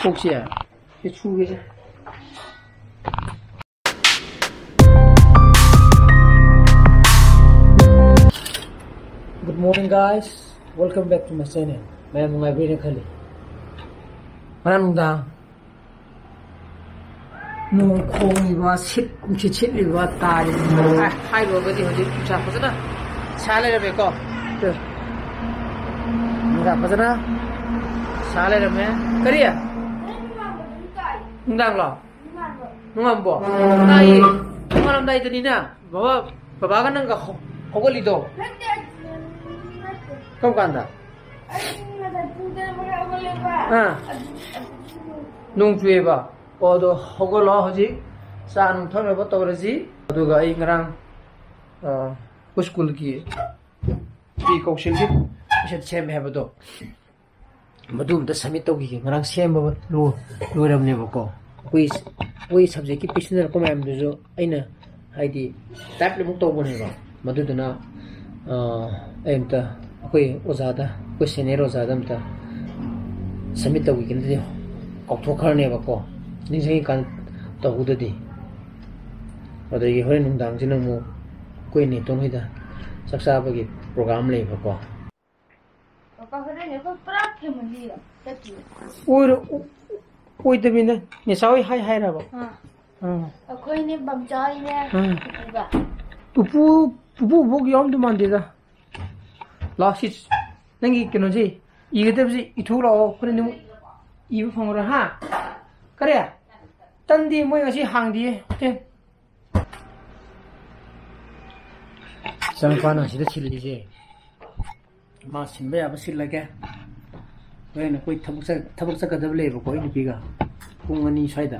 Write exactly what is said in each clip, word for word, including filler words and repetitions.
ꯀꯣꯛꯁꯦ ꯁꯤ ꯁꯨꯒꯦꯁꯦ꯫ Good morning, guys. Welcome back to my channel. ꯃꯌꯥꯝ ꯅꯨꯡꯉꯥꯏꯕꯤꯔꯦ ꯈꯜꯂꯤ꯫ ꯉꯔꯥꯡ ꯅꯨꯡꯗꯥꯡ ꯅꯣꯡ ꯈꯣꯡꯂꯤꯕ, ꯁꯤꯠ, ꯅꯨꯡꯁꯤꯠ ꯁꯤꯠꯂꯤꯕ, ꯇꯥꯔꯤꯕ, ꯍꯥꯏ-, ꯍꯥꯏꯔꯨꯔꯒꯗꯤ ꯍꯧꯖꯤꯛ ꯅꯨꯡꯁꯥ ꯐꯖꯅ ꯁꯥ ꯂꯩꯔꯝꯃꯦꯀꯣ꯫ ꯇꯨ꯫ ꯅꯨꯡꯁꯥ ꯐꯖꯅ ꯁꯥ ꯂꯩꯔꯝꯃꯦ꯫ ꯀꯔꯤ? ꯅꯨꯡꯗꯥꯡꯂꯣ? ꯅꯨꯡꯉꯥꯟꯕꯣ? ꯇꯥꯏꯌꯦ꯫ ꯅꯨꯡꯉꯥꯜꯂꯝꯗꯥꯏꯗꯅꯤꯅ ꯕꯕꯥ, ꯕꯕꯥꯒ ꯅꯪꯒ ꯍꯧ-, ꯍꯧꯒꯠꯂꯤꯗꯣ꯫ ꯀꯔꯝ ꯀꯥꯟꯗ? ꯑꯥ꯫ ꯅꯣꯡ ꯆꯨꯏꯌꯦꯕ꯫ ꯑꯣ, ꯑꯗꯣ ꯍꯧꯒꯠꯂꯣ ꯍꯧꯖꯤꯛ꯫ ꯆꯥ ꯅꯨꯡ ꯊꯛꯅꯕ ꯇꯧꯔꯁꯤ꯫ ꯑꯗꯨꯒ ꯑꯩ ꯉꯔꯥꯡ, ꯑ, ꯑꯩꯈꯣꯏ ꯁ꯭ꯀꯨꯜꯒꯤ ꯄ꯭ꯔꯤ ꯀꯥꯎꯟꯁꯤꯜꯒꯤ ꯀꯣꯏꯁꯟ ꯁꯦꯝꯃꯦ ꯍꯥꯏꯕꯗꯣ꯫ ꯃꯗꯨ ꯑꯝꯇ submit ꯇꯧꯈꯤꯒꯦ꯫ ꯉꯔꯥꯡ ꯁꯦꯝꯕ ꯂꯣ-, ꯂꯣꯏꯔꯕꯅꯦꯕꯀꯣ꯫ ꯑꯩꯈꯣꯏ, ꯑꯩꯈꯣꯏ subject ꯀꯤ ꯄꯤꯁꯤꯟꯅꯔꯛꯄ ꯃꯌꯥꯝꯗꯨꯁꯨ ꯑꯩꯅ, ꯍꯥꯏꯗꯤ, type ꯂꯣꯏꯅꯃꯛ ꯇꯧꯕꯅꯦꯕ꯫ ꯃꯗꯨꯗꯨꯅ, ꯑꯥ, ꯑꯩ ꯑꯝꯇ ꯑꯩꯈꯣꯏ ꯑꯣꯖꯥꯗ, ꯑꯩꯈꯣꯏ senior ꯑꯣꯖꯥꯗ ꯑꯝꯇ submit ꯇꯧꯈꯤꯒꯦ, ꯅꯠꯇ꯭ꯔꯗꯤ ꯀꯥꯎꯊꯣꯛꯈ꯭ꯔꯅꯦꯕꯀꯣ, ꯅꯤꯡꯁꯤꯡꯉꯤꯀꯥꯟꯗ ꯇꯧꯍꯧꯗꯗꯤ꯫ ꯑꯗꯒꯤ ꯍꯣꯔꯦꯟ ꯅꯨꯡꯗꯥꯡꯁꯤꯅ ꯑꯃꯨꯛ ꯑꯩꯈꯣꯏ ꯅꯦꯇꯣꯟ ꯍꯣꯏꯗ ꯆꯥꯛ ꯆꯥꯕꯒꯤ program ꯂꯩꯕꯀꯣ꯫ ꯄꯄꯥ, ꯍꯣꯔꯦꯟ ꯑꯩꯈꯣꯏ ꯄꯨꯔꯥ family ꯆꯠꯇꯣꯏꯅꯦ꯫ ꯑꯣꯏꯔꯣ-, ꯑꯣꯏꯗꯕꯤꯅꯦ꯫ ꯅꯦꯆꯥ ꯍꯣꯏ ꯍꯥꯏ ꯍꯥꯏꯔꯕ? ꯑꯥ꯫ ꯑꯥ꯫ ꯑꯩꯈꯣꯏꯅꯦ, ꯕꯝꯆꯥ ꯍꯣꯏꯅꯦ, ꯑꯥ꯫ ꯄꯨꯄꯨꯒ꯫ ꯄꯨꯄꯨ, ꯄꯨꯄꯨ ꯕꯣꯛ ꯌꯥꯎꯔꯝꯗꯧ ꯃꯥꯟꯗꯦꯗ꯫ ꯂꯥꯛꯑꯣ ꯁꯤ, ꯅꯪꯒꯤ ꯀꯩꯅꯣꯁꯤ, ꯏꯒꯗꯕꯁꯤ ꯏꯊꯣꯛꯂꯛꯑꯣ꯫ ꯍꯣꯔꯦꯟ ꯅꯪ ꯏꯕ ꯐꯪꯉꯔꯣꯏ, ꯍꯥ? ꯀꯔꯤ? ꯇꯟꯗꯤ ꯃꯣꯏ ꯉꯁꯤ ꯍꯥꯡꯗꯤꯌꯦ ꯍꯣꯇꯦꯜ꯫ ꯏꯆꯥꯅꯨꯄꯥꯅ ꯁꯤꯗ ꯁꯤꯜꯂꯤꯁꯦ꯫ ꯃꯥ ꯁꯤꯟꯕ ꯌꯥꯕ ꯁꯤꯜꯂꯒꯦ꯫ ꯍꯣꯔꯦꯟ ꯑꯩꯈꯣꯏ ꯊꯕꯛ ꯆꯠ-, ꯊꯕꯛ ꯆꯠꯀꯗꯕ ꯂꯩꯌꯦꯕꯀꯣ, ꯑꯩ ꯅꯨꯄꯤꯒ꯫ ꯄꯨꯡ ꯑꯅꯤ ꯁ꯭ꯋꯥꯏꯗ꯫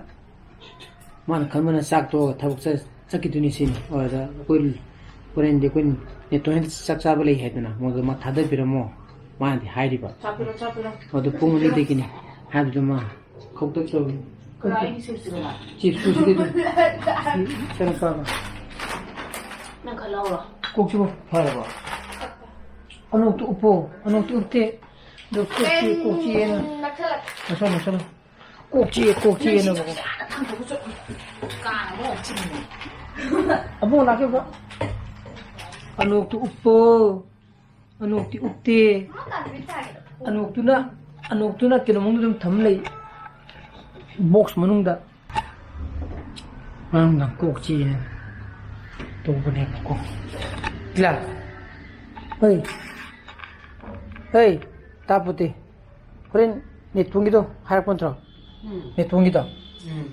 ꯃꯥꯅ ꯈꯟꯕꯅ ꯆꯥꯛ ꯇꯣꯛꯑꯒ ꯊꯕꯛ ꯆꯠ-, ꯆꯠꯈꯤꯗꯣꯏꯅꯤ ꯁꯤꯅꯤ꯫ ꯑꯣ, ꯑꯗ ꯑꯩꯈꯣꯏ ꯍꯣꯔꯦꯟꯗꯤ ꯑꯩꯈꯣꯏ ꯅꯦꯇꯣꯟ ꯍꯣꯏꯗ ꯆꯥꯛ ꯆꯥꯕ ꯂꯩ ꯍꯥꯏꯗꯅ, ꯃꯣꯏꯗꯣ ꯃꯥ ꯊꯥꯗꯕꯤꯔꯝꯃꯣ꯫ ꯃꯥꯅꯗꯤ ꯍꯥꯏꯔꯤꯕ꯫ ꯆꯥꯛ ꯄꯤꯔꯣ, ꯆꯥꯛ ꯄꯤꯔꯣ꯫ ꯑꯗꯨ ꯄꯨꯡ ꯑꯅꯤꯗꯒꯤꯅꯤ ꯍꯥꯏꯕꯗꯨ ꯃꯥ ꯈꯧꯇꯛ ꯇꯧꯏ꯫ ꯀꯅꯥ ꯑꯩꯒꯤ ꯁꯤꯞꯁꯤꯕꯣ? ꯆꯤꯞꯁ ꯄꯨꯁꯤꯗꯤ ꯑꯗꯨꯝ꯫ ꯁꯤ ꯏꯆꯥꯅꯨꯄꯥꯒ꯫ ꯅꯪ ꯈꯔ ꯂꯧꯔꯣ꯫ ꯀꯣꯛꯁꯤꯕꯨ ꯐꯔꯕꯣ? ꯑꯅꯣꯛꯇꯨ ꯎꯞꯄꯣ꯫ ꯑꯅꯣꯛꯇꯨ ꯎꯞꯇꯦ꯫ ꯑꯗꯨ ꯀꯣꯛꯁꯤ, ꯀꯣꯛꯁꯤ ꯌꯦꯡꯉꯣ꯫ ꯅꯛꯁꯜꯂꯛ꯫ ꯅꯛꯁꯜꯂꯣ, ꯅꯛꯁꯜꯂꯣ꯫ ꯀꯣꯛ ꯆꯤꯛꯑꯦ, ꯀꯣꯛ ꯆꯤꯛꯑꯦꯅ꯫ ꯑꯕꯨꯡ ꯂꯥꯛꯈꯤꯕ꯫ ꯑꯅꯣꯛꯇꯨ ꯎꯞꯄꯣ꯫ ꯑꯅꯣꯛꯇꯤ ꯎꯞꯇꯦ꯫ ꯑꯅꯣꯛꯇꯨꯅ, ꯑꯅꯣꯛꯇꯨꯅ ꯀꯩꯅꯣ ꯃꯅꯨꯡꯗ ꯑꯗꯨꯝ ꯊꯝ ꯂꯩ꯫ ꯕꯣꯛꯁ ꯃꯅꯨꯡꯗ꯫ ꯉꯔꯥꯡ ꯅꯨꯡꯗꯥꯡ ꯀꯣꯛ ꯆꯤꯛꯑꯦ꯫ ꯇꯧꯕꯅꯦꯕꯀꯣ꯫ ꯏꯂꯥ꯫ ꯍꯩ꯫ ꯍꯩ, ꯇꯥꯄꯣꯠꯇꯦ꯫ ꯍꯣꯔꯦꯟ ꯅꯦꯇꯣꯟꯒꯤꯗꯣ ꯍꯥꯏꯔꯛꯄ ꯅꯠꯇ꯭ꯔꯣ? ꯎꯝ꯫ ꯅꯦꯇꯣꯟꯒꯤꯗꯣ? ꯎꯝ꯫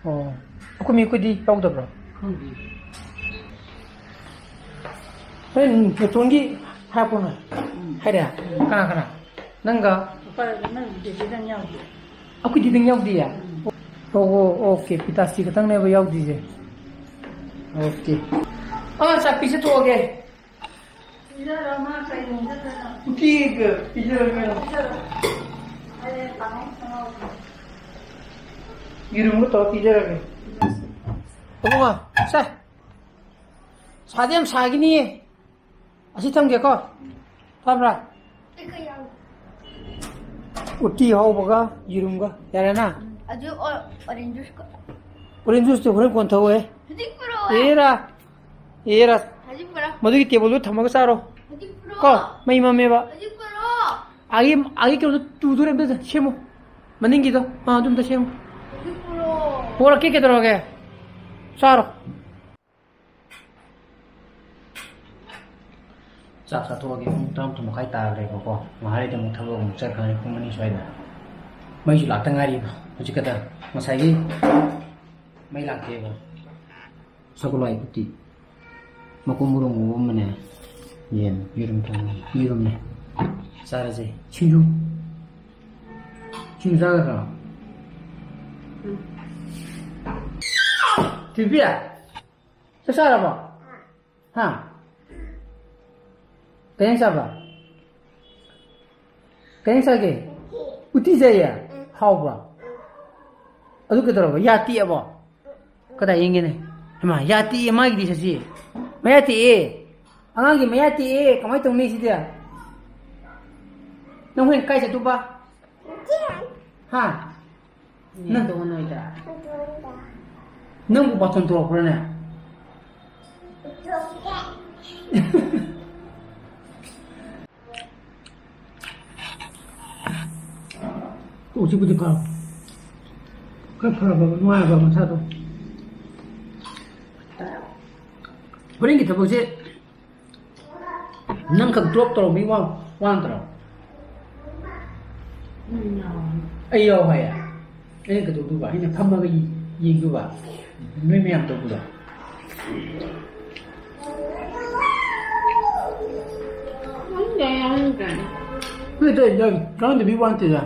ꯑꯣ꯫ ꯑꯩꯈꯣꯏ ꯃꯤ ꯑꯩꯈꯣꯏꯗꯤ ꯌꯥꯎꯗꯕ꯭ꯔꯣ? ꯈꯪꯗꯦ꯫ ꯍꯣꯔꯦꯟ ꯅꯦꯇꯣꯟꯒꯤ ꯍꯥꯏꯔꯛꯄ꯭ꯔꯣ ꯅꯣꯏ? ꯎꯝ꯫ ꯍꯥꯏꯔꯦ? ꯎꯝ꯫ ꯀꯅꯥ ꯀꯅꯥ? ꯅꯪꯒ? ꯅꯪ ꯗꯦꯗꯤꯗꯪ ꯌꯥꯎꯗꯦ꯫ ꯑꯩꯈꯣꯏꯗꯤ ꯅꯪ ꯌꯥꯎꯗꯤꯌꯦ? ꯎꯝ꯫ ꯑꯣ, ꯑꯣ, ꯑꯣꯀꯦ, ꯄꯤꯇꯥꯁꯇꯤ ꯈꯛꯇꯪꯅꯦꯕ ꯌꯥꯎꯗ꯭ꯔꯤꯁꯦ꯫ ꯑꯣꯀꯦ꯫ ꯑꯥ, ꯆꯥꯛ ꯄꯤꯖꯊꯣꯛꯑꯒꯦ꯫ ꯄꯤꯖꯔꯣ, ꯃꯥ ꯀꯩ ꯅꯨꯡꯖꯠꯇꯅꯣ? ꯎꯇꯤꯒ ꯄꯤꯖꯔꯒꯦ꯫ ꯄꯤꯖꯔꯣ꯫ ꯑꯩ ꯀꯥꯡꯍꯧ ꯉꯧꯒꯦ꯫ ꯌꯦꯔꯨꯝꯒ ꯇꯧꯔ ꯄꯤꯖꯔꯒꯦ꯫ ꯄꯤꯖꯁꯤ꯫ ꯏꯕꯨꯡꯉꯣ, ꯁꯦ꯫ ꯁꯥꯗꯤ ꯌꯥꯝ ꯁꯥꯈꯤꯅꯤꯌꯦ꯫ ꯑꯁꯤ ꯊꯝꯒꯦꯀꯣ꯫ ꯐꯕ꯭ꯔꯥ? ꯑꯩ ꯀꯩ ꯌꯥꯎ-, ꯎꯇꯤ ꯍꯧꯕꯒ ꯌꯦꯔꯨꯝꯒ꯫ ꯌꯥꯔꯦꯅ? ꯎꯝ, ꯑꯗꯨ ꯑꯣ-, orange juice ꯀ-, orange juice ꯇꯨ ꯍꯣꯔꯦꯟ ꯀꯣꯟ ꯊꯛꯎꯍꯦ꯫ ꯍꯧꯖꯤꯛ ꯄꯨꯔꯛꯑꯣ꯫ ꯑꯦꯔꯥ꯫ ꯑꯦꯔꯥ꯫ ꯍꯧꯖꯤꯛ ꯄꯨꯔꯛꯑꯣ꯫ ꯃꯗꯨꯒꯤ table ꯗꯨ ꯊꯝꯃꯒ ꯆꯥꯔꯣ꯫ ꯍꯧꯖꯤꯛ ꯄꯨꯔꯛꯑꯣ꯫ ꯀꯣ? ꯃꯩ ꯃꯝꯃꯦꯕ꯫ ꯍꯧꯖꯤꯛ ꯄꯨꯔꯛꯑꯣ꯫ ꯑꯥꯒꯤ, ꯑꯥꯒꯤ ꯀꯩꯅꯣꯗꯣ ꯇꯨꯗꯣꯔꯦ, ꯑꯝꯇ ꯁꯦꯝꯃꯨ꯫ ꯃꯅꯤꯡꯒꯤꯗꯣ꯫ ꯑꯥ, ꯑꯗꯨ ꯑꯝꯇ ꯁꯦꯝꯃꯨ꯫ ꯍꯧꯖꯤꯛ ꯄꯨꯔꯛꯑꯣ꯫ ꯄꯣꯔꯛꯀꯦ, ꯀꯩꯗꯧꯔꯒꯦ? ꯆꯥꯔꯣ꯫ ꯆꯥꯛ ꯆꯥꯊꯣꯛꯑꯒꯦ꯫ ꯄꯨꯡ ꯇꯔꯥꯃꯥꯊꯣꯏ ꯃꯈꯥꯏ ꯇꯥꯈ꯭ꯔꯦꯕꯀꯣ꯫ ꯉꯥꯏꯍꯥꯛ ꯂꯩꯔꯗꯤ ꯑꯃꯨꯛ ꯊꯕꯛ ꯑꯃꯨꯛ ꯆꯠꯈ꯭ꯔꯅꯤ ꯄꯨꯡ ꯑꯅꯤ ꯁ꯭ꯋꯥꯏꯗ꯫ ꯃꯩꯁꯨ ꯂꯥꯛꯇ ꯉꯥꯏꯔꯤꯕ ꯍꯧꯖꯤꯛ ꯈꯛꯇ꯫ ꯉꯁꯥꯏꯒꯤ ꯃꯩ ꯂꯥꯛꯇꯦꯕ꯫ ꯁꯒꯣꯜ ꯍꯋꯥꯏ ꯎꯇꯤ꯫ ꯃꯀꯨ ꯃꯔꯨ ꯉꯧꯕ ꯑꯃꯅꯦ꯫ ꯌꯦꯟ, ꯌꯦꯔꯨꯝ ꯊꯣꯡꯕ꯫ ꯌꯦꯔꯨꯝꯅꯦ꯫ ꯆꯥꯔꯁꯦ꯫ ꯁꯤꯡꯖꯨ꯫ ꯁꯤꯡꯖꯨ ꯆꯥꯒꯗ꯭ꯔꯣ? ꯎꯝ꯫ ꯊꯣꯏꯕꯤ, ꯆꯥꯛ ꯆꯥꯔꯕꯣ? ꯍꯥ? ꯀꯩ ꯏꯟꯖꯥꯡ ꯆꯥꯕ? ꯀꯩ ꯏꯟꯖꯥꯡ ꯆꯥꯒꯦ? ꯎꯇꯤ ꯆꯥꯏꯌꯦ? ꯍꯥꯎꯕ꯭ꯔꯣ? ꯑꯗꯨ ꯀꯩꯗꯧꯔꯕ? ꯌꯥ ꯇꯦꯛꯑꯕꯣ? ꯀꯗꯥꯏ ꯌꯦꯡꯒꯦꯅꯦ? ꯍꯩꯃꯥ, ꯌꯥ ꯇꯦꯛꯑꯦ ꯃꯥꯒꯤꯗꯤ ꯁꯁꯤ꯫ ꯃꯌꯥ ꯇꯦꯛꯑꯦ꯫ ꯑꯉꯥꯡꯒꯤ ꯃꯌꯥ ꯇꯦꯛꯑꯦ꯫ ꯀꯃꯥꯏ ꯇꯧꯅꯤ ꯁꯤꯗꯤ? ꯅꯪ ꯍꯣꯔꯦꯟ ꯀꯥꯏ ꯆꯠꯇꯧꯕ? ꯍꯥ? ꯅꯪ ꯇꯧꯕ ꯅꯣꯏꯗ꯫ ꯅꯪꯕꯨ ꯕꯥꯇꯣꯟ ꯇꯧꯔꯛꯄ꯭ꯔꯥꯅꯦ? ꯍꯧꯖꯤꯛꯄꯨꯗꯤ ꯐꯔꯕ? ꯈꯔ ꯐꯔꯕ, ꯅꯨꯡꯉꯥꯏꯔꯕ ꯃꯁꯥꯗꯣ? ꯍꯣꯔꯦꯟꯒꯤ ꯊꯕꯛꯁꯦ ꯅꯪꯈꯛ ꯗ꯭ꯔꯣꯞ ꯇꯧꯔꯝꯃꯤ ꯋꯥ-, ꯋꯥ ꯅꯠꯇ꯭ꯔꯣ? ꯑꯩ ꯌꯥꯎ ꯍꯥꯏꯌꯦ꯫ ꯑꯩꯅ ꯀꯩꯗꯧꯗꯨꯕ? ꯑꯩꯅ ꯐꯝꯃꯒ ꯌꯦꯡꯗꯨꯕ? ꯅꯣꯏ ꯃꯌꯥꯝ ꯇꯧꯕꯗꯣ꯫ ꯈꯪꯗꯦ, ꯌꯥꯎꯅꯤꯡꯗ꯭ꯔꯦ꯫ ꯅꯠꯇꯦ, ꯌꯥꯎ-, ꯌꯥꯎꯅꯤꯡꯗꯕꯤ ꯋꯥ ꯅꯠꯇꯦꯗ꯫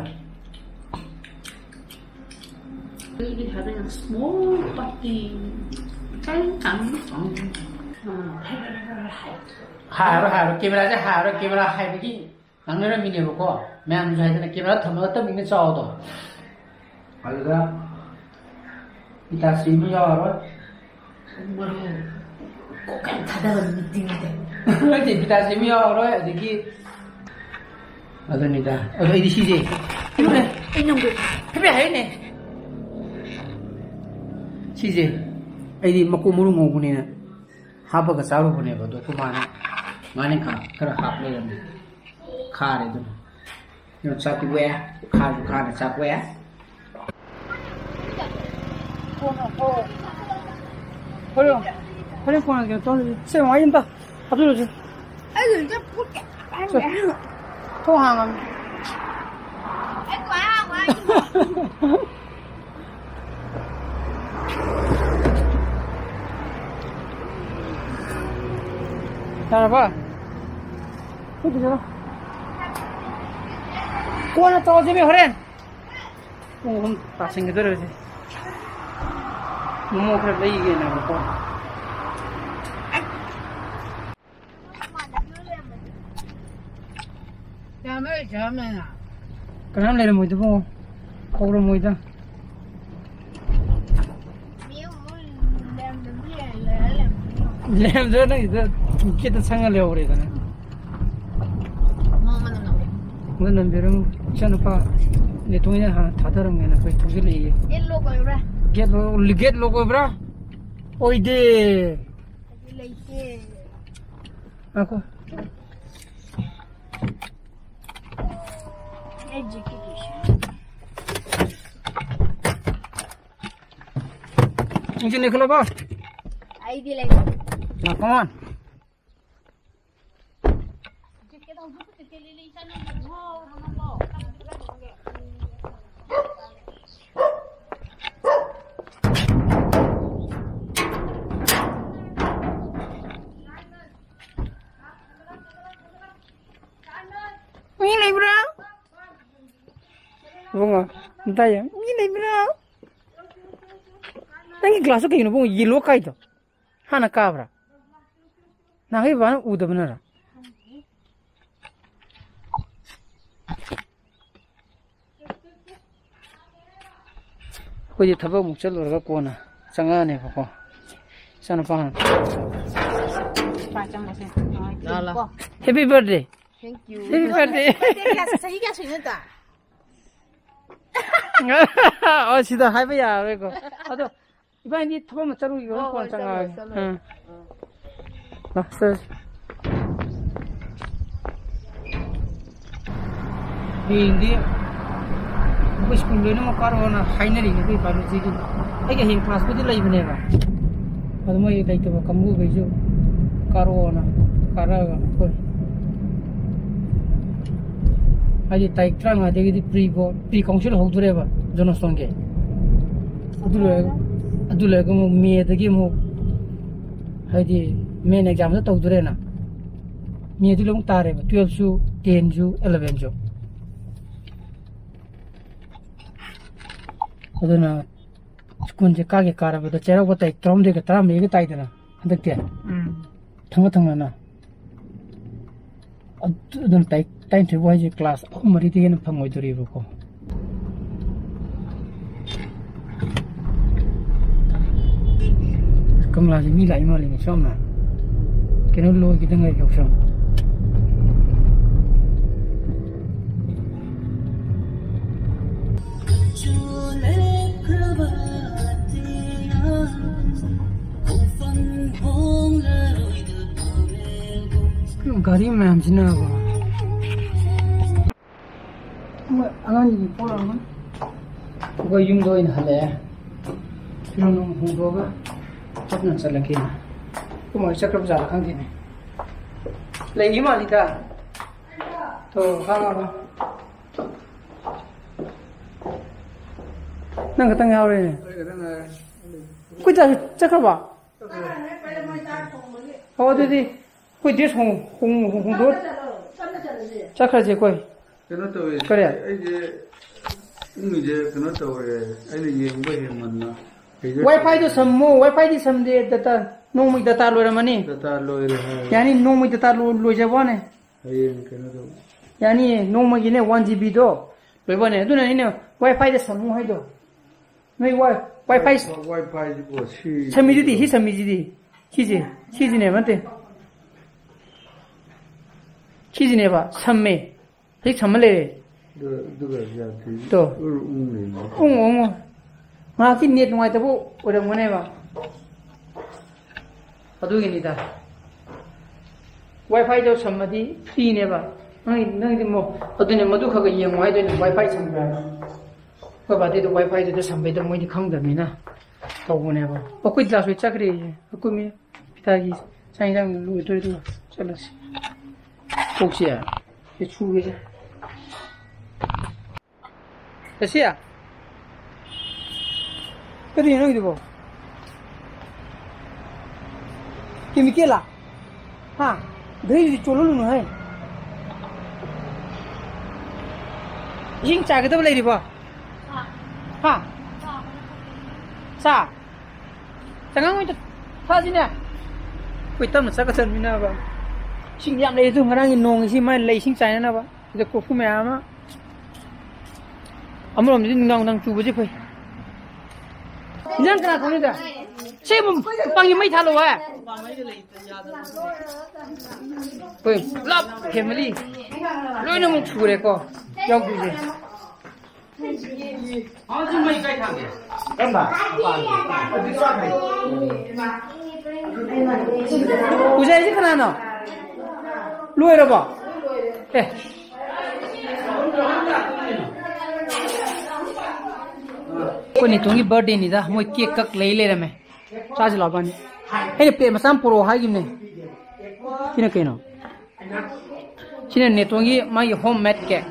We'll be having a small party. Try and come on. ꯍꯥꯏꯔꯣ, ꯍꯥꯏꯔꯣ, ꯀꯦꯃꯦꯔꯥꯁꯦ ꯍꯥꯏꯔꯣ, ꯀꯦꯃꯦꯔꯥ ꯍꯥꯏꯕꯒꯤ ꯉꯥꯡꯅꯔꯝꯃꯤꯅꯦꯕꯀꯣ꯫ ꯃꯌꯥꯝꯁꯨ ꯍꯥꯏꯗꯅ ꯀꯦꯃꯦꯔꯥ ꯊꯝꯃꯒ ꯇꯞꯅ ꯆꯥꯎꯗꯣ꯫ ꯑꯗꯨꯗ ꯏꯇꯥꯁꯤ ꯑꯃ ꯌꯥꯎꯔꯔꯣꯏ꯫ ꯃꯔꯨ ꯀꯣꯛ ꯀꯩꯝ ꯊꯥꯗꯕ ꯃꯤꯇꯤꯡꯗ꯫ ꯅꯠꯇꯦ, ꯏꯇꯥꯁꯤ ꯑꯃ ꯌꯥꯎꯔꯔꯣꯏ, ꯑꯗꯒꯤ ꯑꯗꯨꯅꯤꯗ꯫ ꯑꯗꯣ ꯑꯩꯗꯤ ꯁꯤꯁꯦ, ꯀꯩꯅꯣꯅꯦ, ꯑꯩ ꯅꯪꯕꯨ ꯍꯥꯏꯐꯦꯠ ꯍꯥꯏꯅꯦ꯫ ꯁꯤꯁꯦ ꯑꯩꯗꯤ ꯃꯀꯣꯛ ꯃꯔꯨ ꯉꯧꯕꯅꯤꯅ ꯍꯥꯞꯄꯒ ꯆꯥꯔꯨꯕꯅꯦꯕ, ꯑꯗꯣ ꯑꯩꯈꯣꯏ ꯃꯥꯅ ꯉꯥꯔꯤꯡꯈꯥ ꯈꯔ ꯍꯥꯞ ꯂꯩꯔꯝꯃꯦ꯫ ꯈꯥꯔꯦ ꯑꯗꯨꯅ꯫ ꯀꯩꯅꯣ ꯆꯥꯛꯇꯤ ꯋꯦ, ꯈꯥꯁꯨ ꯈꯥꯅ ꯆꯥꯛ ꯋꯦ꯫ ꯍꯣꯔꯦꯟ, ꯍꯣꯔꯦꯟ ꯀꯣꯟꯅ ꯀꯩꯅꯣ ꯇꯧꯔꯁꯤ꯫ ꯁꯦ, ꯃꯃꯥ, ꯌꯨꯝꯗ ꯍꯥꯞꯆꯤꯜꯂꯨꯁꯤ꯫ ꯑꯩ ꯂꯣꯏꯅ ꯐꯨꯠꯀꯦ꯫ ꯁꯦ, ꯊꯣꯡ ꯍꯥꯡꯉꯝꯅꯤ꯫ ꯑꯩ ꯀꯃꯥꯏ ꯍꯥꯡꯉꯣ ꯍꯥꯏꯅꯣ? ꯌꯥꯔꯕ? ꯍꯨꯏꯗꯨ ꯆꯠꯂꯣ꯫ ꯀꯣꯟꯅ ꯇꯧꯔꯁꯤꯃꯤ ꯍꯣꯔꯦꯟ꯫ ꯄꯨꯡ ꯑꯍꯨꯝ ꯇꯥꯁꯤꯟꯒꯗꯧꯔꯦ ꯍꯧꯖꯤꯛ꯫ ꯃꯣꯃꯣ ꯈꯔ ꯂꯩꯒꯦꯅꯕꯀꯣ꯫ ꯌꯥꯝꯃꯦ, ꯌꯥꯝꯃꯦꯅ꯫ ꯀꯅꯥꯝ ꯂꯩꯔꯝꯃꯣꯏꯗꯕꯣ? ꯀꯧꯔꯝꯃꯣꯏꯗ꯫ ꯃꯤ ꯑꯃꯨꯛ ꯂꯩꯔꯝꯗꯕꯤ ꯂꯩꯔ ꯂꯩꯔꯝꯃꯅꯤ꯫ ꯂꯩꯔꯝꯗ꯭ꯔ ꯅꯪꯒꯤꯗ ꯒꯦꯠꯇ ꯁꯪꯉ ꯂꯩꯍꯧꯔꯦꯗꯅ꯫ ꯃꯣꯃꯣ ꯃꯅꯝ ꯅꯝꯃꯦ꯫ ꯑꯗꯨ ꯅꯝꯕꯤꯔꯝꯃꯣ꯫ ꯏꯆꯥꯅꯨꯄꯥ ꯅꯦꯇꯣꯟꯒꯤꯅ ꯍꯥꯟꯅ ꯊꯥꯗꯔꯝꯒꯦꯅ ꯑꯩꯈꯣꯏ ꯊꯧꯖꯤꯜꯂꯛꯏꯌꯦ꯫ ꯒꯦꯠ ꯂꯣꯛ ꯑꯣꯏꯕ꯭ꯔꯥ? ꯒꯦꯠ ꯂꯣꯛ, ꯒꯦꯠ ꯂꯣꯛ ꯑꯣꯏꯕ꯭ꯔꯥ? ꯑꯣꯏꯗꯦ꯫ ꯑꯗꯨ ꯂꯩꯇꯦ꯫ ꯉꯥꯏꯈꯣ꯫ ꯑꯩ ꯖꯦꯀꯦꯠ ꯂꯣꯏꯁꯤꯜꯂꯦ꯫ ꯅꯪꯁꯨ ꯅꯦꯛꯈꯠꯂꯕꯣ? ꯑꯩꯗꯤ ꯂꯩꯇꯦ꯫ ꯉꯥꯏꯈꯣ꯫ ꯃꯤ ꯂꯩꯕ꯭ꯔꯥ? ꯏꯕꯨꯡꯉꯣ, ꯑꯝꯇ ꯌꯦꯡ-, ꯃꯤ ꯂꯩꯕ꯭ꯔꯥ? ꯅꯪꯒꯤ ꯒ꯭ꯂꯥꯁꯇꯣ ꯀꯩꯒꯤꯅꯣ ꯏꯕꯨꯡꯉꯣ, ꯌꯦꯜꯂꯣ ꯀꯥꯏꯗꯣ? ꯍꯥꯟꯅ ꯀꯥꯕ꯭ꯔꯥ? ꯅꯍꯥꯟꯒꯩ ꯕꯕꯥꯅ ꯎꯗꯕꯅꯔ? ꯑꯩꯈꯣꯏꯗꯤ ꯊꯕꯛ ꯑꯃꯨꯛ ꯆꯠꯂꯨꯔꯒ ꯀꯣꯟꯅ ꯆꯪꯉꯛꯑꯅꯦꯕꯀꯣ꯫ ꯏꯆꯥꯅꯨꯄꯥ ꯍꯥꯟꯅ꯫ ꯂꯥ, ꯂꯥ꯫ ꯀꯣ꯫ Happy birthday꯫ Thank you꯫ Happy birthday꯫ ꯕꯥꯔꯗꯦ ꯀꯌꯥ, ꯆꯍꯤ ꯀꯌꯥ ꯁꯨꯏꯅꯣ ꯅꯠꯇ꯭ꯔꯥ? ꯑꯣ, ꯁꯤꯗ ꯍꯥꯏꯕ ꯌꯥꯔꯔꯣꯏꯀꯣ꯫ ꯑꯗꯣ ꯏꯕꯥꯅꯤꯗꯤ ꯊꯕꯛ ꯑꯃ ꯆꯠꯂꯨꯈꯤꯒꯦ, ꯍꯣꯏ, ꯀꯣꯟꯅ ꯍꯣꯏ, ꯆꯠꯂꯣ, ꯆꯪꯉꯛꯑꯒꯦ꯫ ꯆꯠꯂꯣ꯫ ꯑꯥ꯫ ꯑꯥ꯫ ꯂꯥꯛꯆꯔꯁꯤ꯫ ꯍꯌꯦꯡꯗꯤ ꯑꯩꯈꯣꯏ ꯁ꯭ꯀꯨꯜ ꯂꯣꯏꯅꯃꯛ ꯀꯥꯔꯛꯑꯣꯅ ꯍꯥꯏꯅꯔꯤꯅꯦ ꯑꯩꯈꯣꯏ ꯕꯥꯏꯑꯣꯂꯣꯖꯤꯒꯤ꯫ ꯑꯩꯒꯤ ꯍꯌꯦꯡ ꯀ꯭ꯂꯥꯁꯄꯨꯗꯤ ꯂꯩꯕꯅꯦꯕ, ꯑꯗꯨ ꯃꯣꯏ ꯂꯩꯇꯕ ꯀꯥꯡꯕꯨꯈꯩꯁꯨ ꯀꯥꯔꯛꯑꯣꯅ ꯀꯥꯔꯛꯑꯒ ꯑꯩꯈꯣꯏ, ꯍꯥꯏꯗꯤ ꯇꯥꯔꯤꯛ ꯇꯔꯥꯃꯉꯥꯗꯒꯤꯗꯤ ꯄ꯭ꯔꯤ ꯕꯣꯔꯗ, ꯄ꯭ꯔꯤ ꯀꯥꯎꯟꯁꯤꯜ ꯍꯧꯗꯣꯔꯦꯕ ꯖꯣꯅꯣꯁꯇꯣꯟꯒꯤ꯫ ꯑꯗꯨ ꯂꯣꯏꯔꯒ, ꯑꯗꯨ ꯂꯣꯏꯔꯒ ꯑꯃꯨꯛ ꯃꯦꯗꯒꯤ ꯑꯃꯨꯛ, ꯍꯥꯏꯗꯤ ꯃꯦꯟ ꯑꯦꯛꯖꯥꯝꯗ ꯇꯧꯗꯣꯔꯦꯅ꯫ ꯃꯦꯗꯨ ꯑꯃꯨꯛ ꯇꯥꯔꯦꯕ, ꯇꯨꯌꯦꯜꯞꯁꯨ, ꯇꯦꯟꯁꯨ, ꯑꯦꯂꯚꯦꯟꯁꯨ꯫ ꯑꯗꯨꯅ ꯁ꯭ꯀꯨꯜꯁꯦ ꯀꯥꯒꯦ ꯀꯥꯔꯕꯗ ꯆꯩꯔꯥꯎꯕ ꯇꯥꯔꯤꯛ ꯇꯔꯥꯍꯨꯝꯗꯣꯏꯒ ꯇꯔꯥꯃꯔꯤꯒ ꯇꯥꯏꯗꯅ ꯍꯟꯗꯛꯇꯤ꯫ ꯎꯝ꯫ ꯊꯪꯅ ꯊꯪꯅꯅ꯫ ꯑꯗꯨ ꯑꯗꯨꯝ ꯇꯥꯏ-, ꯇꯔꯥꯅꯤꯊꯣꯏ ꯐꯥꯎ ꯍꯥꯏꯁꯦ ꯀ꯭ꯂꯥꯁ ꯑꯍꯨꯝ ꯃꯔꯤꯗꯒꯤ ꯍꯦꯟꯅ ꯐꯪꯉꯣꯏꯗꯣꯔꯤꯕꯀꯣ꯫ ꯀꯪꯂꯥꯁꯦ ꯃꯤ ꯂꯥꯛꯏ ꯃꯥꯜꯂꯤꯅꯦ ꯁꯣꯝꯅ꯫ ꯀꯩꯅꯣ ꯂꯣꯏꯈꯤꯗ ꯉꯥꯏꯔꯤ ꯌꯥꯎꯁꯪ꯫ ꯒꯥꯔꯤ ꯃꯌꯥꯝꯁꯤꯅꯕ꯫ ꯃꯣꯏ ꯑꯉꯥꯡꯁꯤꯡ ꯄꯣꯔꯛꯑꯝꯒꯅꯤ꯫ ꯑꯩꯈꯣꯏ ꯌꯨꯝꯗ ꯑꯣꯏꯅ ꯍꯜꯂꯛꯑꯦ꯫ ꯐꯤꯔꯣꯜ ꯅꯨꯡ ꯍꯣꯡꯗꯣꯛꯑꯒ ꯇꯞꯅ ꯆꯠꯂꯒꯦꯅ꯫ ꯑꯩꯈꯣꯏ ꯃꯣꯏ ꯆꯠꯈ꯭ꯔꯕ ꯖꯥꯠꯂ ꯈꯪꯗꯦꯅꯦ꯫ ꯂꯩꯔꯤ ꯃꯥꯜꯂꯤꯗ꯫ ꯇꯣ, ꯈꯪꯉꯕ? ꯅꯪ ꯈꯛꯇꯪ ꯌꯥꯎꯔꯦꯅꯦ꯫ ꯑꯩ ꯈꯛꯇꯪ ꯉꯥꯏꯔꯦ꯫ ꯑꯩꯈꯣꯏ ꯆꯠꯈ꯭ꯔꯕ? ꯑꯣ, ꯑꯗꯨꯗꯤ ꯑꯩꯈꯣꯏ ꯗ꯭ꯔꯦꯁ ꯍꯣꯡ-, ꯍꯣꯡ-, ꯍꯣꯡꯗꯣꯛ-, ꯆꯠꯈ꯭ꯔꯁꯦ ꯑꯩꯈꯣꯏ꯫ ꯀꯩꯅꯣ ꯇꯧꯋꯦ꯫ ꯀꯔꯤ? ꯑꯩꯁꯦ ꯏꯪꯉꯤꯁꯦ ꯀꯩꯅꯣ ꯇꯧꯔꯦ꯫ ꯑꯩꯅ ꯌꯦꯡꯕ ꯍꯦꯟꯃꯟꯅ꯫ ꯋꯥꯏ ꯐꯥꯏꯗꯣ ꯁꯝꯃꯣ꯫ ꯋꯥꯏ ꯐꯥꯏꯗꯤ ꯁꯝꯗꯦ꯫ ꯗꯇꯥ, ꯅꯣꯡꯃꯒꯤ ꯗꯇꯥ ꯂꯣꯏꯔꯝꯃꯅꯤ꯫ ꯗꯇꯥ ꯂꯣꯏꯔꯦ ꯍꯥꯏ꯫ ꯌꯥꯅꯤ, ꯅꯣꯡꯃꯒꯤ ꯗꯇꯥ ꯂꯣ-, ꯂꯣꯏꯖꯕ ꯋꯥꯅꯦ꯫ ꯍꯌꯦꯡ ꯀꯩꯅꯣ ꯇꯧ꯫ ꯌꯥꯅꯤꯌꯦ, ꯅꯣꯡꯃꯒꯤꯅꯦ ꯋꯥꯟ ꯖꯤ ꯕꯤꯗꯣ ꯂꯣꯏꯕꯅꯦ꯫ ꯑꯗꯨꯅ ꯑꯩꯅ ꯋꯥꯏ ꯐꯥꯏꯗ ꯁꯝꯃꯨ ꯍꯥꯏꯗꯣ꯫ ꯅꯣꯏ ꯋꯥꯏ-, ꯋꯥꯏ ꯐꯥꯏ ꯋꯥꯏ ꯐꯥꯏꯁꯤꯕꯨ ꯁꯤ ꯁꯝꯃꯤꯗꯨꯗꯤ, ꯁꯤ ꯁꯝꯃꯤꯁꯤꯗꯤ꯫ ꯁꯤꯁꯦ, ꯁꯤꯁꯤꯅꯦꯕ ꯅꯠꯇꯦ꯫ ꯁꯤꯁꯤꯅꯦꯕ ꯁꯝꯃꯦ꯫ ꯍꯧꯖꯤꯛ ꯁꯝꯃ ꯂꯩꯔꯦ꯫ ꯑꯗꯨ-, ꯑꯗꯨꯒ ꯌꯥꯗꯦ꯫ ꯇꯣ꯫ ꯎꯔ ꯎꯪ ꯂꯩꯔꯦ꯫ ꯎꯪ, ꯎꯪ, ꯎꯪ꯫ ꯉꯥꯏꯍꯥꯛꯀꯤ ꯅꯦꯠ ꯅꯨꯡꯉꯥꯏꯇꯕ ꯑꯣꯏꯔꯝꯒꯅꯦꯕ꯫ ꯑꯗꯨꯒꯤꯅꯤꯗ꯫ ꯋꯥꯏ ꯐꯥꯏꯗꯣ ꯁꯝꯃꯗꯤ ꯐ꯭ꯔꯤꯅꯦꯕ꯫ ꯅꯪꯒꯤ, ꯅꯪꯒꯤꯗꯤ ꯃꯣ-, ꯑꯗꯨꯅꯦ, ꯃꯗꯨ ꯈꯔ ꯈꯔ ꯌꯦꯡꯉꯣ ꯍꯥꯏꯗꯣꯏꯅꯦ, ꯋꯥꯏ ꯐꯥꯏ ꯁꯝꯕ꯭ꯔꯥ ꯍꯥꯏꯅ꯫ ꯑꯩꯈꯣꯏ ꯕꯥꯗꯤ ꯑꯗꯨ ꯋꯥꯏ ꯐꯥꯏꯗꯨꯗ ꯁꯝꯕꯩꯗꯣ ꯃꯣꯏꯗꯤ ꯈꯪꯗꯕꯅꯤꯅ ꯇꯧꯕꯅꯦꯕ꯫ ꯑꯩꯈꯣꯏ ꯗꯥꯁꯨ ꯆꯠꯈ꯭ꯔꯦꯌꯦ꯫ ꯑꯩꯈꯣꯏ ꯃꯤ ꯄꯤꯇꯥꯒꯤ ꯆꯥꯛ ꯏꯟꯖꯥꯡ ꯂꯣꯏꯗꯣꯔꯦ, ꯑꯗꯨꯒ ꯆꯠꯂꯁꯤ꯫ ꯀꯣꯛꯁꯦ꯫ ꯁꯤ ꯁꯨꯒꯦꯁꯦ꯫ ꯔꯁꯤꯌꯥ? ꯀꯔꯤꯅꯣ ꯅꯪꯒꯤꯗꯨꯕꯣ? ꯀꯦꯃꯤꯀꯦꯜꯂꯥ? ꯍꯥ? ꯘꯔꯤꯗꯨꯗꯤ ꯆꯣꯜꯍꯜꯂꯨꯅꯨ ꯍꯦ꯫ ꯏꯁꯤꯡ ꯆꯥꯏꯒꯗꯕ ꯂꯩꯔꯤꯕꯣ? ꯍꯥ? ꯆꯥ? ꯆꯉꯥꯡ ꯑꯣꯏꯅ ꯊꯛꯑꯁꯤꯅꯦ꯫ ꯑꯩꯈꯣꯏ ꯇꯞꯅ ꯆꯠꯀ ꯆꯠꯃꯤꯟꯅꯕ꯫ ꯏꯁꯤꯡ ꯌꯥꯝ ꯂꯩ ꯑꯗꯨ ꯉꯔꯥꯡꯒꯤ ꯅꯣꯡ ꯏꯁꯤꯡ ꯃꯥꯏ ꯂꯩ ꯏꯁꯤꯡ ꯆꯥꯏꯅꯅꯕ꯫ ꯁꯤꯗ ꯀꯣꯔꯐꯨ ꯃꯌꯥꯝ ꯑꯃ꯫ ꯑꯃꯔꯣꯝꯗꯗꯤ ꯅꯨꯡꯗꯥꯡ ꯅꯨꯡꯗꯥꯡ ꯆꯨꯕꯁꯦ ꯐꯩ꯫ ꯏꯟꯖꯥꯡ ꯀꯅꯥ ꯊꯣꯡꯉꯤꯗ? ꯁꯤ ꯄꯪꯒꯤ ꯃꯩ ꯊꯥꯜꯂꯣ ꯍꯥꯏ꯫ ꯑꯩꯈꯣꯏ ꯄꯨꯂꯞ ꯐꯦꯃꯤꯂꯤ ꯂꯣꯏꯅꯃꯛ ꯁꯨꯔꯦꯀꯣ ꯌꯥꯎꯗꯣꯏꯁꯦ꯫ ꯎꯖꯥꯏꯁꯦ ꯀꯅꯥꯅꯣ? ꯂꯣꯏꯔꯕꯣ? ꯑꯦ꯫ ꯑꯩꯈꯣꯏ ꯅꯦꯇꯣꯟꯒꯤ ꯕꯥꯔꯗꯦꯅꯤꯗ, ꯃꯣꯏ ꯀꯦꯛ ꯀꯛ ꯂꯩ ꯂꯩꯔꯝꯃꯦ꯫ ꯆꯥꯁꯤ ꯂꯥꯎꯕꯅꯤ꯫ ꯑꯩꯅ ꯄ꯭ꯂꯦꯠ ꯃꯆꯥ ꯑꯃ ꯄꯨꯔꯛꯑꯣ ꯍꯥꯏꯈꯤꯕꯅꯦ꯫ ꯁꯤꯅ ꯀꯩꯅꯣ? ꯁꯤꯅ ꯅꯦꯇꯣꯟꯒꯤ ꯃꯥꯒꯤ ꯍꯣꯝ ꯃꯦꯗ ꯀꯦꯛ꯫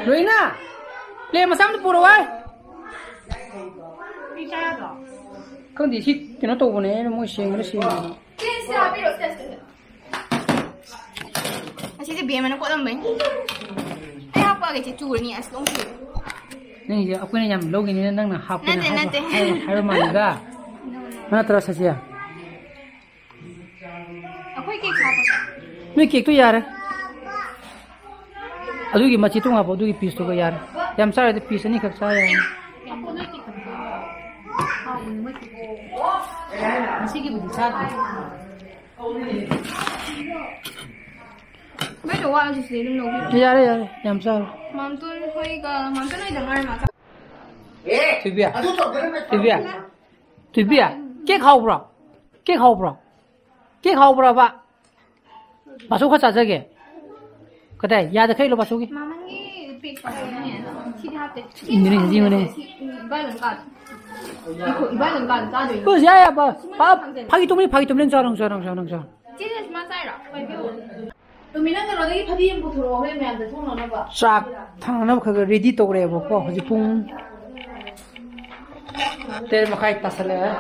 ꯂꯣꯏꯅ ꯄ꯭ꯂꯦꯠ ꯃꯆꯥ ꯑꯃ ꯄꯨꯔꯛꯑꯣ ꯍꯥꯏ꯫ ꯈꯪꯗꯦ, ꯁꯤ ꯀꯩꯅꯣ ꯇꯧꯕꯅꯦ, ꯑꯩꯅ ꯃꯣꯏ ꯁꯦꯡꯕꯗ ꯁꯦꯡꯕꯗ꯫ ꯑꯁꯤꯁꯦ ꯕꯦꯝꯃꯅ ꯀꯣꯠꯂꯝꯕꯩꯅꯤ꯫ ꯑꯩ ꯍꯥꯞꯄꯛꯑꯒꯦ, ꯆꯦ, ꯆꯨꯔꯅꯤ ꯑꯁ ꯂꯣꯡꯁꯤ꯫ ꯅꯪꯒꯤꯁꯦ ꯑꯩꯈꯣꯏꯅ ꯌꯥꯝ ꯂꯧꯈꯤꯅꯤꯅ ꯅꯪꯅ ꯍꯥꯞꯀꯦꯅ ꯅꯠꯇꯦ, ꯍꯥꯏꯕ, ꯅꯠꯇꯦ꯫ ꯍꯥꯏꯕ, ꯍꯥꯏꯕ ꯃꯥꯜꯂꯤꯗ꯫ ꯅꯠꯇ꯭ꯔꯣ, ꯁꯁꯤꯌꯥ? ꯑꯩꯈꯣꯏ ꯀꯦꯛ ꯍꯥꯞꯄꯁꯦ꯫ ꯅꯣꯏ ꯀꯦꯛꯇꯣ ꯌꯥꯔꯦ꯫ ꯑꯗꯨꯒꯤ ꯃꯆꯦꯠꯇꯨ ꯍꯥꯞꯄꯣ, ꯑꯗꯨꯒꯤ ꯄꯤꯁꯇꯨꯒ ꯌꯥꯔꯦ꯫ ꯌꯥꯝ ꯆꯥꯔꯗꯤ ꯄꯤꯁ ꯑꯅꯤꯈꯛ ꯆꯥ ꯌꯥꯔꯦ꯫ ꯍꯥꯞꯄꯣ, ꯅꯣꯏ ꯀꯦꯛꯇꯣ꯫ ꯍꯥꯎꯕꯅꯤ ꯃꯣꯏ ꯀꯦꯛꯇꯣ꯫ ꯉꯁꯤꯒꯤꯕꯨꯗꯤ ꯆꯥꯗ꯭ꯔꯤ꯫ ꯃꯣꯏꯗꯣ ꯋꯥꯠꯂꯁꯨ ꯁꯤꯗꯩ ꯑꯗꯨꯝ ꯂꯧꯕꯤꯔꯣ꯫ ꯌꯥꯔꯦ, ꯌꯥꯔꯦ, ꯌꯥꯝ ꯆꯥꯔꯣ꯫ ꯃꯥꯝꯇꯣꯟ ꯍꯣꯏꯒ, ꯃꯥꯝꯇꯣꯟ ꯍꯣꯏꯗ ꯉꯥꯏꯔ ꯃꯥꯜꯂꯦ꯫ ꯊꯣꯏꯕꯤ, ꯊꯣꯏꯕꯤ, ꯊꯣꯏꯕꯤ, ꯀꯦꯛ ꯍꯥꯎꯕ꯭ꯔꯣ? ꯀꯦꯛ ꯍꯥꯎꯕ꯭ꯔꯣ? ꯀꯦꯛ ꯍꯥꯎꯕ꯭ꯔꯕ? ꯕꯥꯁꯨ ꯈꯔ ꯆꯥꯖꯒꯦ꯫ ꯀꯗꯥꯏ? ꯌꯥꯗ ꯈꯩ ꯂꯣ ꯕꯥꯁꯨꯒꯤ? ꯃꯃꯟꯒꯤ ꯄꯦꯛ ꯇꯧꯕꯅꯦ꯫ ꯁꯤꯗꯤ ꯍꯥꯞꯇꯦ꯫ ꯁꯤ ꯏꯟꯗꯣꯅꯦꯁꯤꯌꯥ ꯌꯦꯡꯉꯨꯅꯦ꯫ ꯁꯤ ꯏꯕꯥꯏ ꯂꯪꯀꯥꯗ꯫ ꯏꯕꯥꯏ ꯂꯪꯀꯥꯗ ꯆꯥꯗꯣꯏꯅꯦ꯫ ꯀꯣ ꯌꯥꯏ ꯌꯥꯕ꯫ ꯁꯨꯃꯥꯏꯅ ꯐꯥ-, ꯐꯪꯖꯅꯤ꯫ ꯐꯥꯒꯤ ꯇꯧꯕꯅꯤ, ꯐꯥꯒꯤ ꯇꯧꯕꯅꯤ꯫ ꯅꯪ ꯆꯥꯔꯣ, ꯅꯪ ꯆꯥꯔꯣ, ꯅꯪ ꯆꯥꯔꯣ, ꯅꯪ ꯆꯥꯔꯣ꯫ ꯆꯦ, ꯁꯨꯃꯥꯏꯅ ꯆꯥꯏꯔꯣ? ꯇꯨꯃꯤ, ꯅꯪ ꯀꯩꯅꯣꯗꯒꯤ ꯐꯗꯤ ꯑꯃ ꯄꯨꯊꯣꯔꯛꯑꯣ, ꯍꯣꯔꯦꯟ ꯃꯌꯥꯝꯗ ꯊꯣꯡꯅꯅꯕ꯫ ꯆꯥꯛ ꯊꯥꯡꯅꯕ ꯈꯔ ꯈꯔ ꯔꯦꯗꯤ ꯇꯧꯔꯦꯕꯀꯣ꯫ ꯍꯧꯖꯤꯛ ꯄꯨꯡ ꯇꯔꯦꯠ ꯃꯈꯥꯏ ꯇꯥꯁꯜꯂꯛꯑꯦ꯫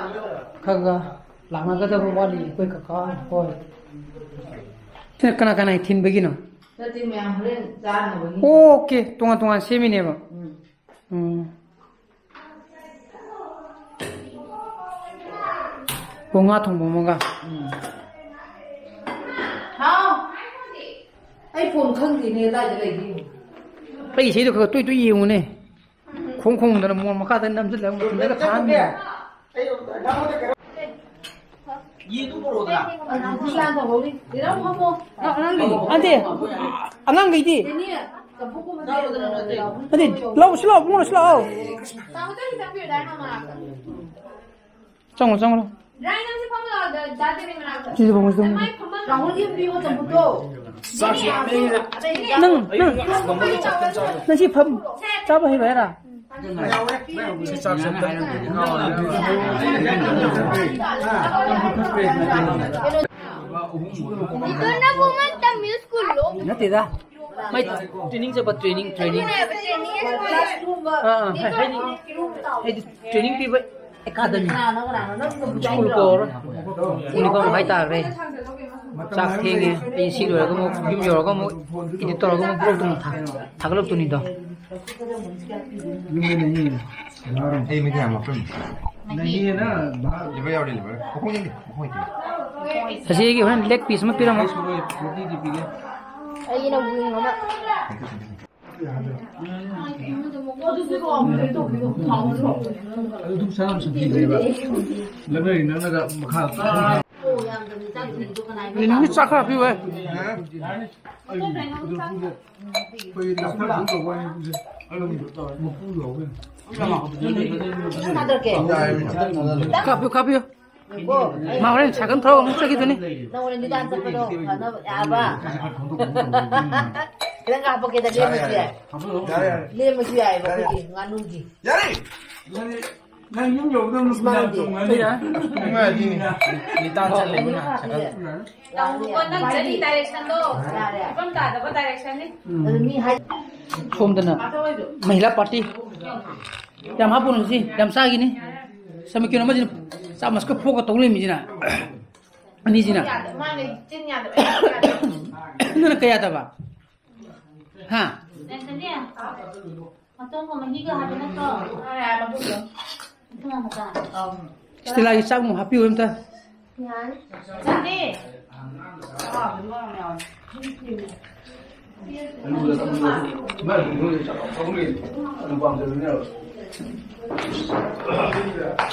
ꯈꯔ ꯈꯔ ꯂꯥꯛꯅꯒꯗꯕ ꯋꯥꯠꯂꯤ ꯑꯩꯈꯣꯏ ꯀꯀꯥ ꯍꯣꯏ꯫ ꯁꯤꯅ ꯀꯅꯥ ꯀꯅꯥ ꯊꯤꯟꯕꯒꯤꯅꯣ? ꯅꯠꯇꯦ, ꯃꯌꯥꯝ ꯍꯣꯔꯦꯟ ꯆꯥꯅꯕꯒꯤ꯫ ꯑꯣꯀꯦ, ꯇꯣꯉꯥꯟ ꯇꯣꯉꯥꯟ ꯁꯦꯝꯃꯤꯅꯦꯕ꯫ ꯎꯝ꯫ ꯎꯝ꯫ ꯑꯣ, ꯉꯥ ꯊꯣꯡꯕ ꯑꯃꯒ꯫ ꯎꯝ꯫ ꯍꯥꯎ꯫ ꯑꯩ ꯐꯣꯟ ꯈꯪꯗꯦꯅꯦ, ꯀꯗꯥꯏꯗ ꯂꯩꯒꯦ? ꯑꯩ ꯏꯁꯩꯗꯣ ꯈꯔ ꯈꯔ ꯇꯣꯏ ꯇꯣꯏ ꯌꯦꯡꯉꯨꯅꯦ꯫ ꯈꯣꯡ ꯈꯣꯡꯗꯅ ꯃꯣꯟ ꯃꯈꯥꯗ ꯅꯝꯁꯤꯜꯂꯒ ꯃꯊꯟꯇꯒ ꯊꯥꯍꯟꯕꯤꯔꯦ꯫ ꯌꯦꯟꯗꯨ ꯄꯨꯔꯛꯑꯣꯗꯅ꯫ ꯑꯉꯥꯡꯒꯤ, ꯑꯉꯥꯡꯒꯤ꯫ ꯑꯉꯥꯡꯒꯤꯗꯤ? ꯑꯗꯨꯗꯤ ꯂꯧꯁꯤ ꯂꯥꯛꯑꯣ, ꯏꯕꯨꯡꯉꯣ, ꯂꯧꯁꯤ ꯂꯥꯛꯑꯣ꯫ ꯆꯪꯉꯣ, ꯆꯪꯉꯣ꯫ ꯁꯤꯗ ꯐꯝꯃꯣ, ꯁꯤꯗ ꯐꯝꯃꯣ꯫ ꯅꯪ, ꯅꯪ, ꯅꯪ ꯁꯤ ꯐꯝ ꯆꯥꯕ ꯍꯩꯕ ꯍꯥꯏꯔ? ꯅꯠꯇꯦꯗ꯫ ꯃꯥꯏ training ꯆꯠꯄ, training, training꯫ ꯑꯥ, ꯑꯥ, ꯍꯥꯏꯗꯤ, ꯍꯥꯏꯗꯤ training ꯄꯤꯕ academy꯫ School ꯀꯧꯔꯣꯏ꯫ Uniform ꯍꯥꯏꯇꯥꯔꯦ꯫ ꯆꯥꯛ ꯊꯦꯡꯉꯦ꯫ ꯑꯩ ꯁꯤ ꯂꯣꯏꯔꯒ ꯑꯃꯨꯛ ꯌꯨꯝ ꯌꯧꯔꯒ ꯑꯃꯨꯛ edit ꯇꯧꯔꯒ ꯑꯃꯨꯛ vlog ꯇꯣ ꯑꯃꯨꯛ ꯊꯥ-, ꯊꯥꯒꯠꯂꯛꯇꯣꯏꯅꯤꯗꯣ꯫ ꯑꯩ ꯃꯤꯗꯤ ꯌꯥꯝ ꯃꯐꯝ꯫ Liver ꯌꯥꯎꯔꯤ, liver꯫ ꯃꯈꯣꯡ ꯌꯦꯡꯗꯦ, ꯃꯈꯣꯡ ꯌꯦꯡꯗꯦ꯫ ꯑꯁꯤꯒꯤ ꯍꯣꯔꯦꯟ leg piece ꯑꯃ ꯄꯤꯔꯝꯃꯣ꯫ ꯑꯩꯒꯤꯅ wing ꯑꯃ꯫ ꯑꯗꯨꯝ ꯁꯅꯥ ꯁꯨꯝ ꯄꯤꯕꯅꯦꯕ꯫ Liver ꯅꯪꯅꯒ ꯃꯈꯥ ꯅꯪꯒꯤ ꯆꯥꯛ ꯈꯔ ꯄꯤꯌꯨ, ꯍꯦ꯫ ꯑꯩꯈꯣꯏ ꯂꯧꯊꯣꯛ ꯂꯧꯊꯣꯛ ꯇꯧꯕ ꯋꯥꯅꯤ, ꯃꯄꯨ ꯌꯥꯎꯕ꯫ ꯀꯥꯞꯄꯤꯌꯨ, ꯀꯥꯞꯄꯤꯌꯨ꯫ ꯃꯥ ꯍꯣꯔꯦꯟ ꯁꯥꯏꯀꯜ ꯊꯧꯔꯒ ꯑꯃꯨꯛ ꯆꯠꯈꯤꯗꯣꯏꯅꯤ꯫ ꯅꯪ ꯍꯣꯔꯦꯟ ꯂꯤꯇꯥꯟ ꯆꯠꯄꯗꯣ ꯐꯅꯕ ꯌꯥꯕ꯫ ꯈꯤꯇꯪ ꯍꯥꯞꯄꯛꯀꯦꯗ, ꯂꯦꯝꯃꯁꯨ ꯌꯥꯏ꯫ ꯌꯥꯔꯦ, ꯌꯥꯔꯦ꯫ ꯂꯦꯝꯃꯁꯨ ꯌꯥꯏꯑꯕ ꯑꯩꯈꯣꯏꯒꯤ ꯉꯥꯅꯨꯒꯤ꯫ ꯌꯥꯔꯦ꯫ ꯅꯪ ꯌꯨꯝ ꯌꯧꯕꯗ ꯑꯃꯨꯛ ꯏꯁ, ꯃꯥꯅꯗꯤ꯫ ꯅꯨꯡꯉꯥꯏꯇ꯭ꯔꯣ? ꯅꯨꯡꯉꯥꯏ ꯑꯗꯨꯅꯤ꯫ ꯂꯤꯇꯥꯟ ꯆꯠꯂꯦ ꯃꯤꯅ ꯁꯥꯏꯀꯜ꯫ ꯇꯧꯅꯨꯀꯣ, ꯅꯪ ꯆꯠꯂꯤ direction ꯗꯣ ꯌꯥꯔꯦ꯫ ꯐꯤꯕꯝ ꯇꯥꯗꯕ direction ꯅꯤ꯫ ꯑꯗꯨ ꯃꯤ ꯍꯥꯏ- ꯁꯣꯝꯗꯅ ꯃꯍꯤꯂꯥ party꯫ ꯌꯥꯝ ꯍꯥꯞꯄꯨꯅꯨ ꯁꯤ, ꯌꯥꯝ ꯆꯥꯈꯤꯅꯤ꯫ ꯁꯃꯤꯀꯤꯟ ꯑꯃꯁꯤꯅ ꯆꯥꯃꯁꯀ ꯐꯣꯛꯀ ꯇꯧ ꯂꯩꯔꯝꯃꯤꯁꯤꯅ꯫ ꯑꯅꯤꯁꯤꯅ꯫ ꯌꯥꯗꯕ, ꯃꯥꯅ ꯆꯤꯟ ꯌꯥꯗꯕ꯫ ꯅꯪꯅ ꯀꯩ ꯌꯥꯗꯕ? ꯍꯥ? ꯅꯦꯟꯁꯅꯤ, ꯃꯇꯣꯡꯒ ꯃꯍꯤꯒ ꯍꯥꯏꯕ ꯅꯠꯇ꯭ꯔꯣ? ꯃꯇꯣꯡ ꯍꯥꯏꯕ ꯅꯠꯇ꯭ꯔꯣ? ꯏꯁꯇꯦꯂꯥꯒꯤ ꯆꯥꯛ ꯑꯃꯨꯛ ꯍꯥꯞꯄꯤꯌꯨ ꯑꯝꯇ꯫ ꯌꯥꯅꯤ꯫ ꯆꯥꯅꯤ꯫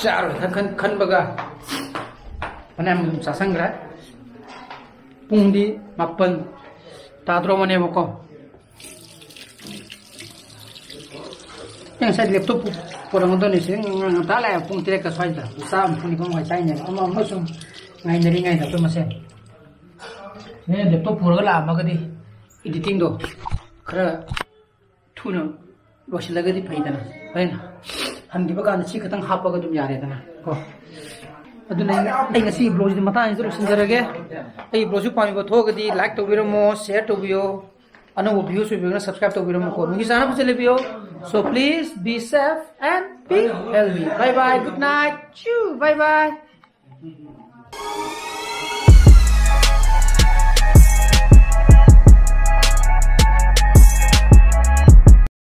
ꯆꯥꯔꯣꯏ ꯈꯟ-, ꯈꯟ-, ꯈꯟꯕꯒ ꯐꯅꯌꯥꯝ ꯑꯗꯨꯝ ꯆꯥꯁꯟꯈ꯭ꯔꯦ꯫ ꯄꯨꯡꯗꯤ ꯃꯥꯄꯟ ꯇꯥꯗ꯭ꯔꯣꯕꯅꯦꯕꯀꯣ꯫ ꯉꯁꯥꯏ ꯂꯦꯞꯇꯣꯞ ꯄꯨꯔꯛꯀꯗꯣꯏꯅꯤ ꯁꯤ ꯉꯟꯇꯥ ꯂꯥꯛꯑꯦ ꯄꯨꯡ ꯇꯔꯦꯠꯀ ꯁ꯭ꯋꯥꯏꯗ ꯆꯥ ꯑꯃ ꯊꯛꯅꯤ ꯄꯨꯡ ꯃꯈꯥꯏ ꯆꯥꯏꯅꯦꯕ ꯑꯃ ꯑꯃ ꯁꯨꯝ ꯉꯥꯏꯅꯔꯤꯉꯩꯗ ꯑꯩꯈꯣꯏ ꯃꯁꯦꯟ ꯅꯣꯏꯅ ꯂꯦꯞꯇꯣꯞ ꯄꯨꯔꯒ ꯂꯥꯛꯑꯝꯃꯒꯗꯤ ꯏꯗꯤꯇꯤꯡꯗꯣ ꯈꯔ ꯊꯨꯅ ꯂꯣꯏꯁꯤꯜꯂꯒꯗꯤ ꯐꯩꯗꯅ ꯍꯣꯔꯦꯟ ꯍꯟꯈꯤꯕ ꯀꯥꯟꯗ ꯁꯤ ꯈꯛꯇꯪ ꯍꯥꯞꯄꯒ ꯑꯗꯨꯝ ꯌꯥꯔꯦꯗꯅ ꯀꯣ ꯑꯗꯨꯅ ꯑꯩ ꯑꯩ ꯉꯁꯤꯒꯤ ꯕ꯭ꯂꯣꯒꯁꯤꯗꯤ ꯃꯇꯥꯡꯁꯤꯗ ꯂꯣꯏꯁꯤꯟꯖꯔꯒꯦ ꯑꯩꯒꯤ ꯕ꯭ꯂꯣꯒꯁꯤ ꯄꯥꯝꯕꯤꯕ ꯊꯣꯛꯑꯒꯗꯤ ꯂꯥꯏꯛ ꯇꯧꯕꯤꯔꯝꯃꯣ ꯁꯤꯌꯔ ꯇꯧꯕꯤꯌꯣ ꯑꯅꯧꯕ ꯚ꯭ꯌꯨꯁ ꯑꯣꯏꯕꯤꯔꯒꯅ ꯁꯕꯁꯀ꯭ꯔꯥꯏꯕ ꯇꯧꯕꯤꯔꯝꯃꯨꯀꯣ ꯅꯨꯡꯒꯤ ꯆꯥꯅꯕ ꯆꯠꯂꯕꯤꯌꯣ so please be safe and be healthy bye bye good night bye bye